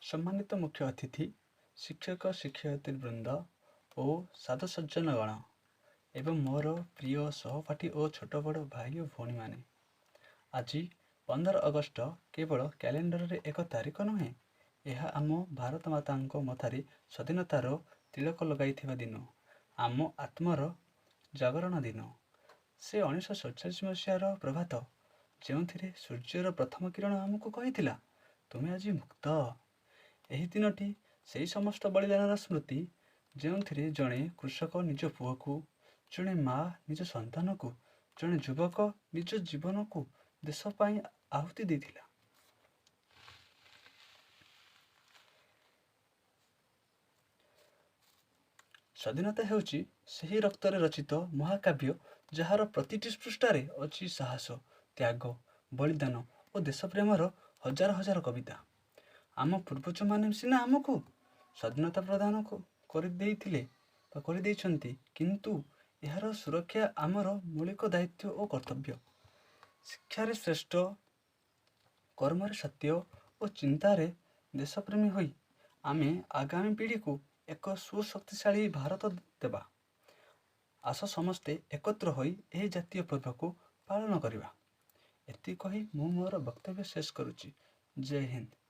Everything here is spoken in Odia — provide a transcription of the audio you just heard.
ସମ୍ମାନିତ ମୁଖ୍ୟ ଅତିଥି, ଶିକ୍ଷକ ଶିକ୍ଷୟିତ୍ରୀ ବୃନ୍ଦ ଓ ସାଧୁସଜ୍ଜନଗଣ ଏବଂ ମୋର ପ୍ରିୟ ସହପାଠୀ ଓ ଛୋଟ ବଡ଼ ଭାଇ ଓ ଭଉଣୀମାନେ, ଆଜି 15 ଅଗଷ୍ଟ କେବଳ କ୍ୟାଲେଣ୍ଡରରେ ଏକ ତାରିଖ ନୁହେଁ, ଏହା ଆମ ଭାରତ ମାତାଙ୍କ ମଥାରେ ସ୍ୱାଧୀନତାର ତିଳକ ଲଗାଇଥିବା ଦିନ, ଆମ ଆତ୍ମର ଜାଗରଣ ଦିନ। ସେ 1947 ମସିହାର ପ୍ରଭାତ, ଯେଉଁଥିରେ ସୂର୍ଯ୍ୟର ପ୍ରଥମ କିରଣ ଆମକୁ କହିଥିଲା, ତୁମେ ଆଜି ମୁକ୍ତ। ଏହି ଦିନଟି ସେହି ସମସ୍ତ ବଳିଦାନର ସ୍ମୃତି, ଯେଉଁଥିରେ ଜଣେ କୃଷକ ନିଜ ପୁଅକୁ, ଜଣେ ମା ନିଜ ସନ୍ତାନକୁ, ଜଣେ ଯୁବକ ନିଜ ଜୀବନକୁ ଦେଶ ପାଇଁ ଆହୁତି ଦେଇଥିଲା। ସ୍ୱାଧୀନତା ହେଉଛି ସେହି ରକ୍ତରେ ରଚିତ ମହାକାବ୍ୟ, ଯାହାର ପ୍ରତିଟି ପୃଷ୍ଠାରେ ଅଛି ସାହସ, ତ୍ୟାଗ, ବଳିଦାନ ଓ ଦେଶପ୍ରେମର ହଜାର ହଜାର କବିତା। ଆମ ପୂର୍ବଜମାନେ ସିନା ଆମକୁ ସ୍ୱାଧୀନତା ପ୍ରଦାନ କରିଦେଇଥିଲେ ବା କରିଦେଇଛନ୍ତି, କିନ୍ତୁ ଏହାର ସୁରକ୍ଷା ଆମର ମୌଳିକ ଦାୟିତ୍ୱ ଓ କର୍ତ୍ତବ୍ୟ। ଶିକ୍ଷାରେ ଶ୍ରେଷ୍ଠ, କର୍ମରେ ସତ୍ୟ ଓ ଚିନ୍ତାରେ ଦେଶପ୍ରେମୀ ହୋଇ ଆମେ ଆଗାମୀ ପିଢ଼ିକୁ ଏକ ସୁଶକ୍ତିଶାଳୀ ଭାରତ ଦେବା। ଆସ, ସମସ୍ତେ ଏକତ୍ର ହୋଇ ଏହି ଜାତୀୟ ପର୍ବକୁ ପାଳନ କରିବା। ଏତିକି କହି ମୁଁ ମୋର ବକ୍ତବ୍ୟ ଶେଷ କରୁଛି। ଜୟ ହିନ୍ଦ।